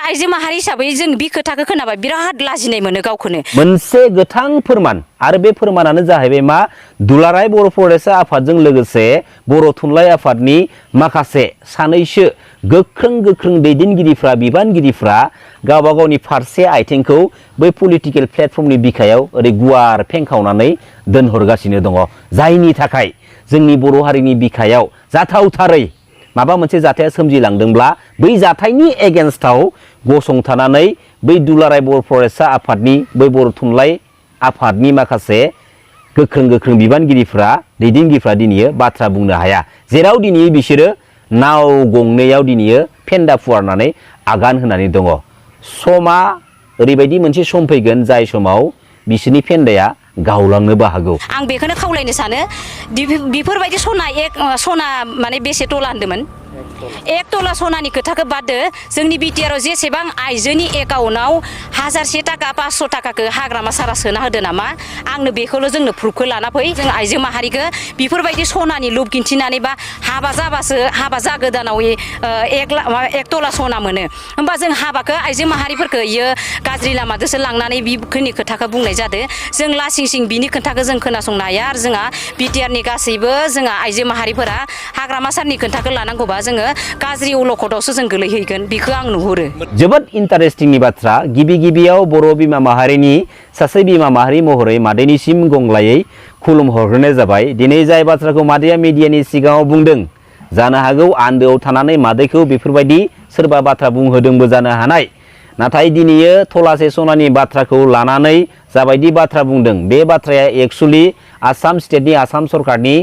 आइजो माहारि हिसाबै जों बि खोथाखौ खोनाबा बिराद लाजिनाय मोनो गावखौनो मोनसे गोथां फोरमान आरो बे फोरमानानो जाहैबाय मा दुलाराय बर' फरायसा आफादजों लोगोसे बर' थुनलाइ आफादनि माखासे सानैसो गोख्रों दैदेनगिरिफ्रा बिबानगिरिफ्रा गावबा गावनि फारसे आइथिंखौ बै पलिटिकेल प्लेटफर्मनि बिखायाव ओरै गुवार फेंखावनानै दोनहरगासिनो दङ जायनि थाखाय जोंनि बर' हारिनि बिखायाव जाथावथारै माबा मोनसे जाथाया सोमजिलांदोंब्ला बै जाथायनि एगेन्स्टआव गसंथानानै बै दुलाराय बर' फरायसा आफादनि बै बर' थुनलाइ आफादनि माखासे गोख्रों बिबानगिरिफ्रा दैदेनगिरिफ्रा दिनै बाथ्रा बुंनो हाया जेराव दिनै बिसोरो नाव गंनैयाव दिनै फेन्दा फुवारनानै आगान होनानै दङ समा ओरैबायदि मोनसे सम फैगोन जाय समाव बिसोरनि फेन्दाया गावलांनोबो हागौ आं बेखौनो खावलायनो सानो बेफोरबायदि सना माने बेसे तला होनदोंमोन 1 तला सनानि खोथाखौ बाददो जोंनि बिटिआर आव जेसेबां आइजोनि एकाउन्टआव 1001 ताका 500 ताकाखौ हाग्रामा सारा सोना होदो नामा आंनो बेखौल' जोंनो प्रुफखौ लाना फै जों आइजो माहारिखौ बेफोरबायदि सनानि लुप खिन्थिनानै बा हाबा जाबासो हाबा जागोदानाव 1 तला सना मोनो होमबा जों हाबाखौ आइजो माहारिफोरखौ इयो गाज्रि लामाजोंसो लांनानै बेफोरनि खोथाखौ बुंनाय जादों जों लासिं सिं बिनि खोथाखौ जों खोनासंनो हाया आरो जोंहा बिटिआरनि गासैबो जोंहा आइजो माहारिफोरा हाग्रामा सारनि खोथाखौ लानांगौबा जोङो गाज्रि अलखदावसो जों गोलैहैगोन बेखौ आं नुहुरो जोबोद इन्टारेस्टिंनि बाथ्रा गिबियाव बर' बिमा माहारिनि सासे बिमा माहारि महरै मादैनिसिम गंग्लायै खुलुमहरग्रोनाय जाबाय दिनै जाय बाथ्राखौ मादैया मिडियानि सिगाङाव बुंदों जानो हागौ आन्दोआव थानानै मादैखौ बेफोरबायदि सोरबा बाथ्रा बुंहोदोंबो जानो हानाय नाथाय दिनै थलासे सनानि बाथ्राखौ लानानै जाबायदि बाथ्रा बुंदों बे बाथ्राया एक्चुअली आसाम स्टेटनि आसाम सरकारनि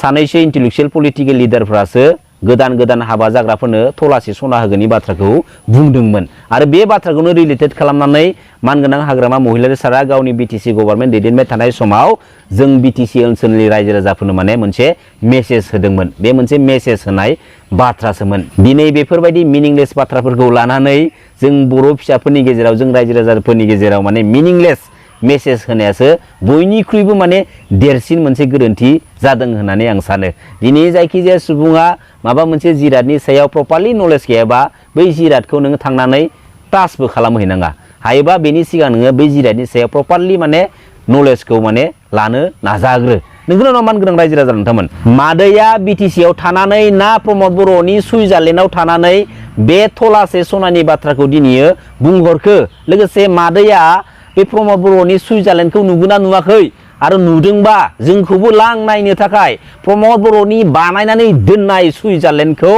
सानैसो इन्टेलेक्चुवेल पलिटिकेल लिडारफ्रासो गोदान हाबा जाग्राफोरनो थलासे सना होगोननि बाथ्राखौ बुंदोंमोन आरो बे बाथ्राखौनो रिलेटेड खालामनानै मानगोनां हाग्रामा महिलारि सारा गावनि बिटिसि गभर्नमेन्ट दैदेनबाय थानाय समाव जों बिटिसि ओनसोलनि रायजो राजाफोरनो माने मोनसे मेसेज होदोंमोन बे मोनसे मेसेज होनाय बाथ्रासोमोन दिनै बेफोरबायदि मिनिंलेस बाथ्राफोरखौ लानानै जों बर' फिसाफोरनि गेजेराव जों रायजो राजाफोरनि गेजेराव माने मिनिंलेस मेसेज होनायासो बयनिख्रुइबो माने देरसिन मोनसे गोरोन्थि जादों होननानै आं सानो दिनै जायखिजाया सुबुङा माबा मोनसे जिरादनि सायाव प्रपारलि नलेज गैयाबा बै जिरादखौ नोङो थांनानै टाचबो खालामहैनाङा हायोबा बेनि सिगां नोङो बै जिरादनि सायाव प्रपारलि माने नलेजखौ माने लानो नाजाग्रो नोंगौना नङा मान गोनां रायजो राजा नोंथांमोन मादैया बिटिसिआव थानानै ना प्रमद बर'नि सुइजारलेण्डआव थानानै बे थलासे सनानि बाथ्राखौ दिनै बुंहरखो लोगोसे मादैया बे प्रमद बर'नि सुइजारलेण्डखौ नुगोना नुवाखै आरो नुदोंबा जोंखौबो लां नायनो थाखाय प्रमद बर'नि बानायनानै दोननाय सुइजारलेण्डखौ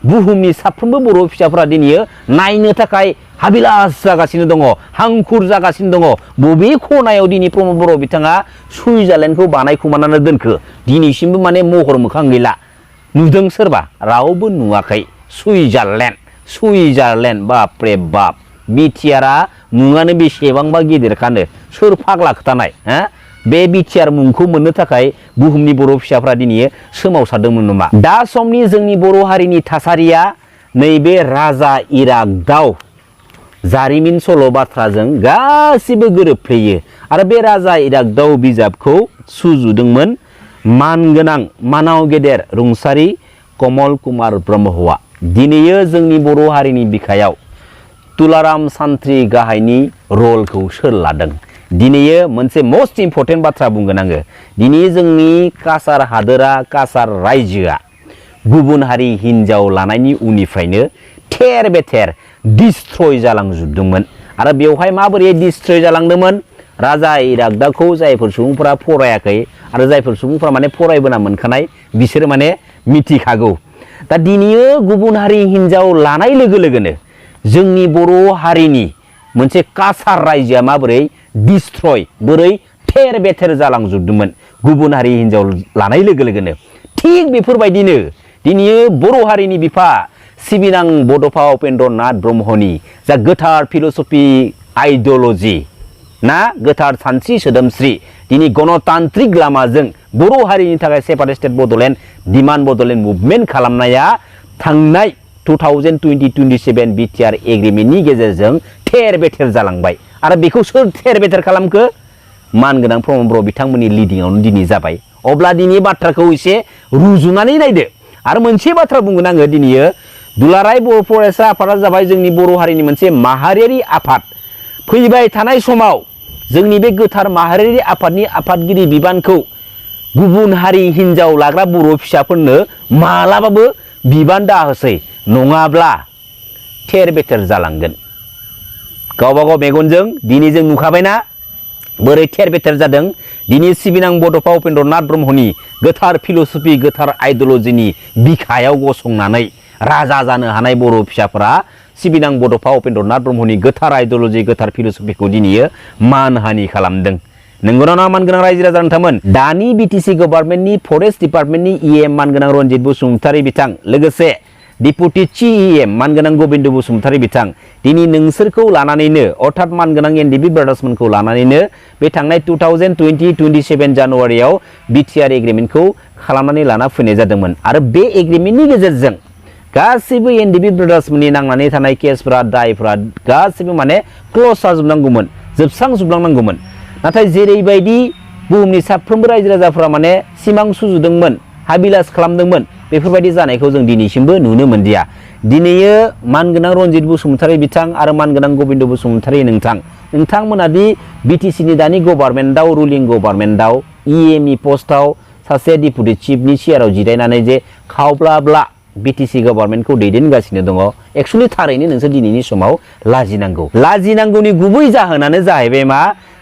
बुहुमनि साफ्रोमबो बर' फिसाफोरा दिनै नायनो थाखाय हाबिलास जागासिनो दङ हांखुर जागासिनो दङ बबे खनायाव दिनै प्रमद बर' बिथाङा सुइजारलेण्डखौ बानायखुमानानै दोनखो दिनैसिमबो माने महर मोखां गैला नुदों सोरबा रावबो नुवाखै सुइजारलेण्ड बापरे बाप बिटिआरआ मुङानो बेसेबांबा गिदिरखानो सोर फाग्ला खोथानाय हा बे बिटिआर मुंखौ मोननो थाखाय बुहुमनि बर' फिसाफ्रा दिनै सोमावसारदोंमोन नामा दा समनि जोंनि बर' हारिनि थासारिया नैबे राजा इरागदाव जारिमिन सल' बाथ्राजों गासिबो गोरोबफ्लेयो आरो बे राजा इरागदाव बिजाबखौ सुजुदोंमोन मानगोनां मानाव गेदेर रुंसारि कमल कुमार ब्रह्मआ दिनै जोंनि बर' हारिनि बिखायाव तुलाराम सान्थ्रि गाहायनि रलखौ सोर लादों दिनै मोनसे मोस्ट इम्पर्टेन्ट बाथ्रा बुंगोन आङो दिनै जोंनि काछार हादोरा काछार रायजोआ गुबुन हारि हिन्जाव लानायनि उननिफ्रायनो थेर बेथेर डिस्ट्रय जालांजोबदोंमोन आरो बेवहाय माबोरै डिस्ट्रय जालांदोंमोन राजा इरागदावखौ जायफोर सुबुंफोरा फरायाखै आरो जायफोर सुबुंफोरा माने फरायबोना मोनखानाय बिसोर माने मिथिखागौ दा दिनै गुबुन हारि हिन्जाव लानाय लोगो लोगोनो जोंनि बर' हारिनि मोनसे काछार रायजोआ माबोरै डिस्ट्रय बोरै थेर बेथेर जालांजोबदोंमोन गुबुन हारि हिन्जाव लानाय लोगो लोगोनो थिग बेफोरबायदिनो दिनै बर' हारिनि बिफा सिबिनां बड'फा उपेन्द्र नाथ ब्रह्मनि जा गोथार फिलसफि आइडियलजि ना गोथार सानस्रि सोदोमस्रि दिनै गणतान्त्रिक लामाजों बर' हारिनि थाखाय separate state Bodoland demand Bodoland movement खालामनाया थांनाय 2020-27 बिटिआर एग्रिमेन्टनि गेजेरजों थेर बेथेर जालांबाय आरो बेखौ सोर थेर बेथेर खालामखो मानगोनां प्रमद बर' बिथांमोननि लिडिंआवनो दिनै जाबाय अब्ला दिनै बाथ्राखौ एसे रुजुनानै नायदो आरो मोनसे बाथ्रा बुंगोन आङो दिनै दुलाराय बर' फरायसा आफादा जाबाय जोंनि बर' हारिनि मोनसे माहारियारि आफाद। फैबाय थानाय समाव जोंनि बे गोथार माहारियारि आफादनि आफादगिरि बिबानखौ गुबुन हारि हिनजाव लाग्रा बर' फिसाफोरनो मालाबाबो बिबान दाहोसै, नङाब्ला थेर बेथेर जालांगोन। गावबा गाव मेगनजों दिनै जों नुखाबायना बोरै थेर बेथेर जादों। दिनै सिबिनां बड'फा उपेन्द्रनाथ ब्रह्मनि गोथार फिल'सफि, गोथार आइडिय'लजिनि बिखायाव गसंनानै राजा जानो हानाय बर' फिसाफोरा सिबिनां बड'फा उपेन्द्रनाथ ब्रह्मनि गोथार आइडिय'लजि, गोथार फिल'सफिखौ दिनै मानहानि खालामदों। नंगौना नङा मानगोनां रायजो राजा नोंथांमोन? दानि बिटिसि गभर्नमेन्टनि फरेस्ट डिपार्टमेन्टनि EM मानगोनां रनजित बसुमतारी बिथां, लोगोसे डिपुटि CEM मानगोनां गबिन्द बसुमतारी बिथां, दिनै नोंसोरखौ लानानैनो अर्थात मानगोनां NDFB ब्रादार्समोनखौ लानानैनो बे थांनाय 2020-27 जानुवारियाव BTR एग्रिमेन्टखौ खालामनानै लाना फैनाय जादोंमोन। आरो बे एग्रिमेन्टनि गेजेरजों गासैबो NDFB ब्रादार्समोननि नांनानै थानाय केसफोरा, दायफोरा गासैबो माने क्ल'ज जाजोबनांगौमोन, जोबस्रांजोबलांनांगौमोन। नाथाय जेरैबायदि बुहुमनि साफ्रोमबो रायजो राजाफ्रा माने सिमां सुजुदोंमोन, हाबिलास खालामदोंमोन, बेफोरबायदि जानायखौ जों दिनैसिमबो नुनो मोनदिया। दिनैयो मानगोनां रनजित बसुमतारी बिथां आरो मानगोनां गबिन्द बसुमतारी नोंथांमोना दि बिटिसिनि दानि गभर्नमेन्टआव, रुलिं गभर्नमेन्टआव EMनि पस्टआव सासे डिपुटि चिफनि चेयाराव जिरायनानै जे खावब्लाब्ला बिटिसि गभर्नमेन्टखौ दैदेनगासिनो दङ, एक्सुवेलि थारैनो नोंसोर दिनैनि समाव लाजिनांगौ। लाजिनांगौनि गुबै जाहोनानो जाहैबाय मा,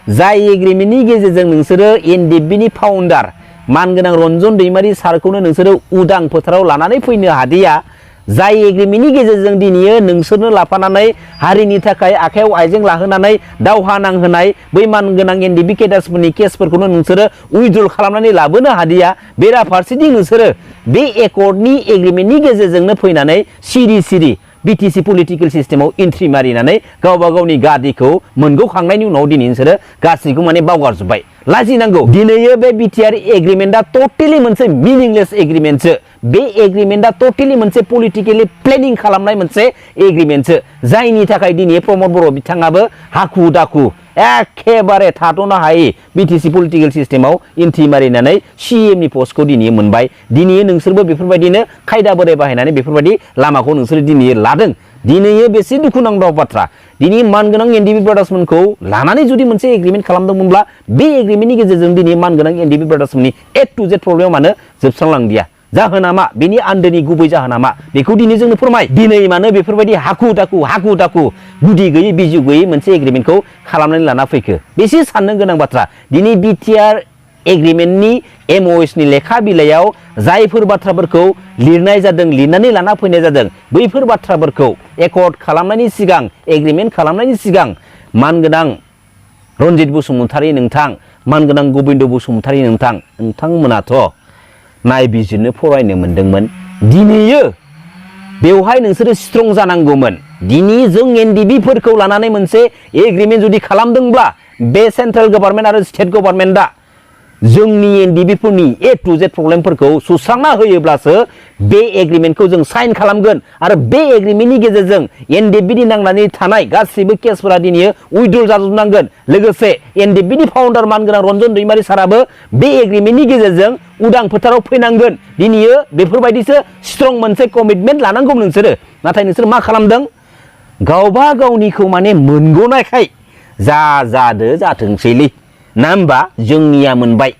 जाय एग्रिमेन्टनि गेजेरजों नोंसोरो NDFBनि फाउन्डार मानगोनां रन्जन दैमारि सारखौनो नोंसोरो उदां फोथाराव लानानै फैनो हादिया, जाय एग्रिमेन्टनि गेजेरजों दिनै नोंसोरनो लाफानानै हारिनि थाखाय आखायाव आइजें लाहोनानै दावहा नांहोनाय बै मानगोनां NDFB केडार्सफोरनि केसफोरखौनो नोंसोरो उइड्रल खालामनानै लाबोनो हादिया। बेराफारसेथिं नोंसोरो बे एकर्डनि एग्रिमेन्टनि गेजेरजोंनो फैनानै सिरि सिरि बिटिसि पलिटिकेल सिस्टेमाव एन्ट्रि मारिनानै गावबा गावनि गादिखौ मोनगौखांनायनि उनाव दिनै नोंसोरो गासैखौ माने बावगारजोब्बाय। लाजिनांगौ। दिनैयो बे BTR एग्रिमेन्टआ टटेलि मोनसे मिनिंलेस एग्रिमेन्टसो। बे एग्रिमेन्टआ टटेलि मोनसे पलिटिकेलि प्लेनिं खालामनाय मोनसे एग्रिमेन्टसो, जायनि थाखाय दिनै प्रमद बर' बिथाङाबो हाखु दाखु एखेबारे थाथ'नो हायै बिटिसि पलिटिकेल सिस्टेमाव एन्ट्रि मारिनानै CMनि पस्टखौ दिनै मोनबाय। दिनै नोंसोरबो बेफोरबायदिनो खायदा बोराय बाहायनानै बेफोरबायदि लामाखौ नोंसोर दिनै लादों। दिनै बेसे दुखुनांथाव बाथ्रा। दिनै मानगोनां NDFB ब्रादार्समोनखौ लानानै जुदि मोनसे एग्रिमेन्ट खालामदोंमोनब्ला बे एग्रिमेन्टनि गेजेरजों दिनै मानगोनां NDFB ब्रादार्समोननि A to Z problem मानो जोबस्रांलांदिया? जाहोना मा? बेनि आन्दोनि गुबै जाहोना मा? बेखौ दिनै जोंनो फोरमाय। दिनै मानो बेफोरबायदि हाखु दाखु गुदि गैयै बिजु गैयै मोनसे एग्रिमेन्टखौ खालामनानै लाना फैखो? बेसे साननो गोनां बाथ्रा। दिनै BTR एग्रिमेन्टनि MOSनि लेखा बिलाइयाव जायफोर बाथ्राफोरखौ लिरनाय जादों, लिरनानै लाना फैनाय जादों, बैफोर बाथ्राफोरखौ एकर्ड खालामनायनि सिगां, एग्रिमेन्ट खालामनायनि सिगां मानगोनां रनजित बसुमतारी नोंथां, मानगोनां गबिन्द बसुमतारी नोंथांमोनाथ' नायबिजिरनो फरायनो मोनदोंमोन। दिनैयो बेवहाय नोंसोरो स्ट्रं जानांगौमोन। दिनै जों NDFBफोरखौ लानानै मोनसे एग्रिमेन्ट जुदि खालामदोंब्ला बे सेन्ट्रेल गभर्नमेन्ट आरो स्टेट गभर्नमेन्टआ जोंनि NDFBफोरनि A to Z प्रब्लेमफोरखौ सुस्रांना होयोब्लासो बे एग्रिमेन्टखौ जों साइन खालामगोन। आरो बे एग्रिमेन्टनि गेजेरजों NDFBनि नांनानै थानाय गासैबो केसफोरा दिनै उइड्रल जाजोबनांगोन। लोगोसे NDFBनि फाउन्डार मानगोनां रन्जन दैमारि साराबो बे एग्रिमेन्टनि गेजेरजों उदां फोथाराव फैनांगोन। दिनै बेफोरबायदिसो स्ट्रं मोनसे कमिटमेन्ट लानांगौ नोंसोरो। नाथाय नोंसोर मा खालामदों? गावबा गावनिखौ माने मोनग'नायखाय जादो जाथोंसैलै ना होमबा, जोंनिया मोनबाय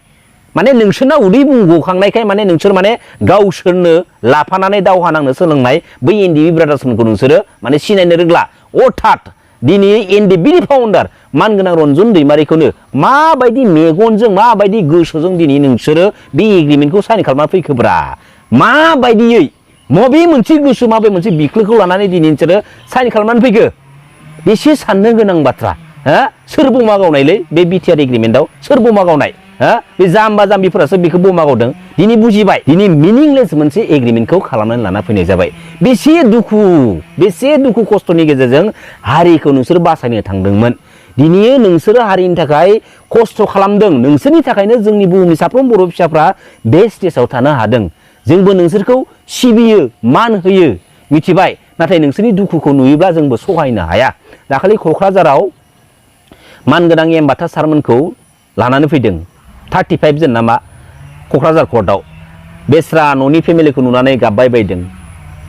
माने नोंसोरना उदै बुंग'खांनायखाय माने नोंसोर माने गावसोरनो लाफानानै दावहा नांनो सोलोंनाय बै NDFB ब्रादार्समोनखौ नोंसोरो माने सिनायनो रोंला। अर्थात दिनै NDFBनि फाउन्डार मानगोनां रन्जन दैमारिखौनो माबायदि मेगनजों, माबायदि गोसोजों दिनै नोंसोरो बे एग्रिमेन्टखौ साइन खालामना फैखोब्रा? माबायदियै, मबे मोनसे गोसो, माबे मोनसे बिख्लोखौ लानानै दिनै नोंसोरो साइन खालामनानै फैखो? बेसे साननो गोनां बाथ्रा। सोर बमा गावनायलै बे BTR एग्रिमेन्टआव? सोर बमा गावनाय? बे जाम्बा जाम्बिफोरासो बेखौ बमा गावदों। दिनै बुजिबाय। दिनै मिनिंलेस मोनसे एग्रिमेन्टखौ खालामनानै लाना फैनाय जाबाय। बेसे दुखु खस्थ'नि गेजेरजों हारिखौ नोंसोर बासायनो थांदोंमोन। दिनै नोंसोरो हारिनि थाखाय खस्थ' खालामदों। नोंसोरनि थाखायनो जोंनि बुहुमनि साफ्रोम बर' फिसाफ्रा बे स्टेजाव थानो हादों। जोंबो नोंसोरखौ सिबियो, मान होयो, मिथिबाय। नाथाय नोंसोरनि दुखुखौ नुयोब्ला जोंबो सहायनो हाया। दाखालि क'क्राझाराव मानगोनां एम्बाथा सारमोनखौ लानानै फैदों 35 जन नामा क'क्राझार कर्टआव। बेस्रा न'नि फेमिलिखौ नुनानै गाबबाय बायदों,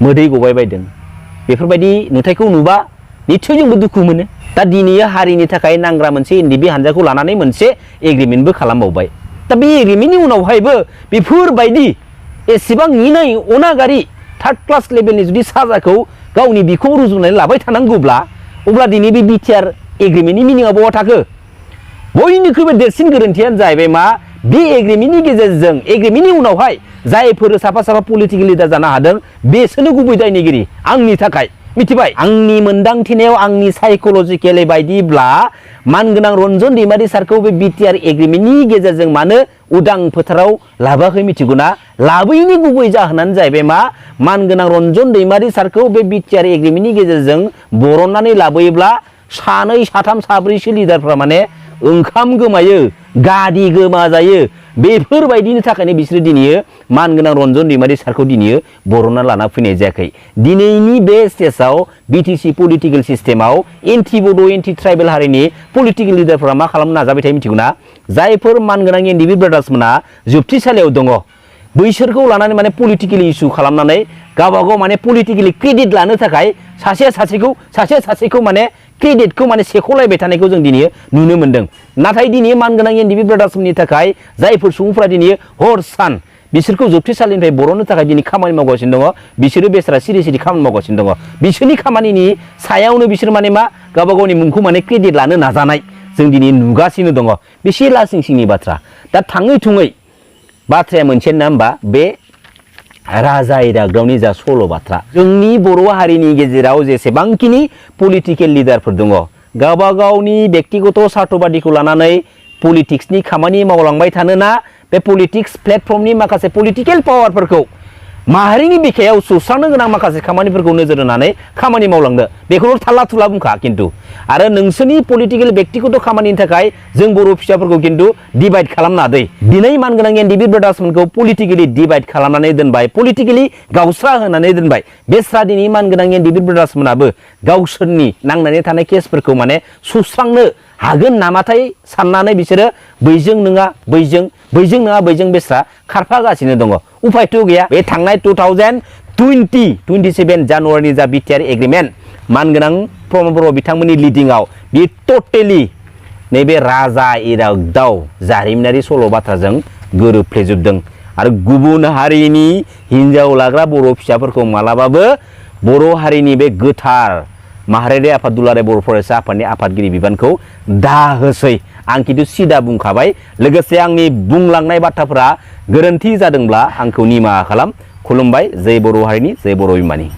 मोदै गबाय बायदों। बेफोरबायदि नुथायखौ नुबा निस्सय जोंबो दुखु मोनो। दा दिनै हारिनि थाखाय नांग्रा मोनसे NDFB हानजाखौ लानानै मोनसे एग्रिमेन्टबो खालामबावबाय। दा बे एग्रिमेन्टनि उनावहायबो बेफोरबायदि एसेबां इनाय अनागारि थार्ड क्लास लेभेलनि जुदि साजाखौ गावनि बिखौ रुजुनानै लाबाय थानांगौब्ला अब्ला दिनै बे बिटिआर एग्रिमेन्टनि मिनिंआ बहा थाखो? बयनिख्रुइबो देरसिन गोरोन्थियानो जाहैबाय मा बे एग्रिमेन्टनि गेजेरजों एग्रिमेन्टनि उनावहाय जायफोर साफा साफा पलिटिकेल लिडार जानो हादों बेसोरनो गुबै दायनिगिरि आंनि थाखाय मिथिबाय। आंनि मोनदांथिनायाव आंनि साइक'लजिकेल बायदिब्ला मानगोनां रन्जन दैमारि सारखौ बे बिटिआर एग्रिमेन्टनि गेजेरजों मानो उदां फोथाराव लाबोआखै मिथिगौना? लाबोयैनि गुबै जाहोनानो जाहैबाय मा मानगोनां रन्जन दैमारि सारखौ बे बिटिआर एग्रिमेन्टनि गेजेरजों बरननानै लाबोयोब्ला सानै साथाम साब्रैसो लिडारफ्रा माने ओंखाम गोमायो, गादि गोमाजायो। बेफोरबायदिनि थाखायनो बिसोरो दिनै मानगोनां रन्जन दैमारि सारखौ दिनै बरनना लाना फैनाय जायाखै। दिनैनि बे स्टेजाव बिटिसि पलिटिकेल सिस्टेमाव एन्टि बड' एन्टि ट्राइबेल हारिनि पलिटिकेल लिडारफोरा मा खालामनो नाजाबाय थायो मिथिगौना? जायफोर मानगोनां NDFB ब्रादार्समोना जोबथिसालियाव दङ बैसोरखौ लानानै माने पलिटिकेल इस्यु खालामनानै गावबागाव माने पलिटिकेलि क्रेडिट लानो थाखाय सासे सासेखौ माने क्रेडिटखौ माने सेख'लायबाय थानायखौ जों दिनै नुनो मोन्दों। नाथाय दिनै मानगोनां NDFB ब्रादार्समोननि थाखाय जायफोर सुबुंफोरा दिनै हर सान बिसोरखौ जोबथेसालिनिफ्राय बरननो थाखाय दिनै खामानि मावगासिनो दङ बिसोरो बेसारा सिरि सिरि खामानि मावगासिनो दङ। बिसोरनि खामानिनि सायावनो बिसोर माने मा गावबा गावनि मुंखौ माने क्रेडिट लानो नाजानाय जों दिनै नुगासिनो दङ। बेसे लासिं सिंनि बाथ्रा। दा थाङै थुङै बाथ्राया मोनसे ना होमबा बे राजा इरागदावनि जा सल' बाथ्रा। जोंनि बर' हारिनि गेजेराव जेसेबांखिनि पलिटिकेल लिडारफोर दङ गावबा गावनि बेक्तिगत सार्थबादिखौ लानानै पलिटिक्सनि खामानि मावलांबाय थानोना बे पलिटिक्स प्लेटफर्मनि माखासे पलिटिकेल पावारफोरखौ माहारिनि बिखायाव सुस्रांनो गोनां माखासे खामानिफोरखौ नोजोर होनानै खामानि मावलांनो बेखौल' थाल्ला थुला बुंखा खिन्थु। आरो नोंसोरनि पलिटिकेल बेक्तिगत खामानिनि थाखाय जों बर' फिसाफोरखौ खिन्थु डिभाइड खालामना दै। दिनै मानगोनां NDFB ब्रादार्समोनखौ पलिटिकेलि डिभाइड खालामनानै दोनबाय, पलिटिकेलि गावस्रा होनानै दोनबाय। बेस्रा दिनै मानगोनां NDFB ब्रादार्समोनाबो गावसोरनि नांनानै थानाय केसफोरखौ माने सुस्रांनो हागोन नामाथाय साननानै बिसोरो बैजों नङा बैजों बेस्रा खारफागासिनो दङ। उफायथ' गैया। बे थांनाय 2027 जानुवारिनि जा बिटिआर एग्रिमेन्ट मानगोनां प्रमद बर' बिथांमोननि लिडिंआव बे टटेलि नैबे राजा इरागदाव जारिमिनारि सल' बाथ्राजों गोरोबफ्लेजोबदों। आरो गुबुन हारिनि हिनजाव लाग्रा बर' फिसाफोरखौ मालाबाबो बर' हारिनि बे गोथार माहारियारि आफाद दुलाराय बर' फरायसा आफादनि आफादगिरि बिबानखौ दा होसै। आं खिन्थु सिदा बुंखाबाय। लोगोसे आंनि बुंलांनाय बाथ्राफोरा गोरोन्थि जादोंब्ला आंखौ निमाहा खालाम। खुलुमबाय। जै बर' हारिनि जै बर' बिमानि।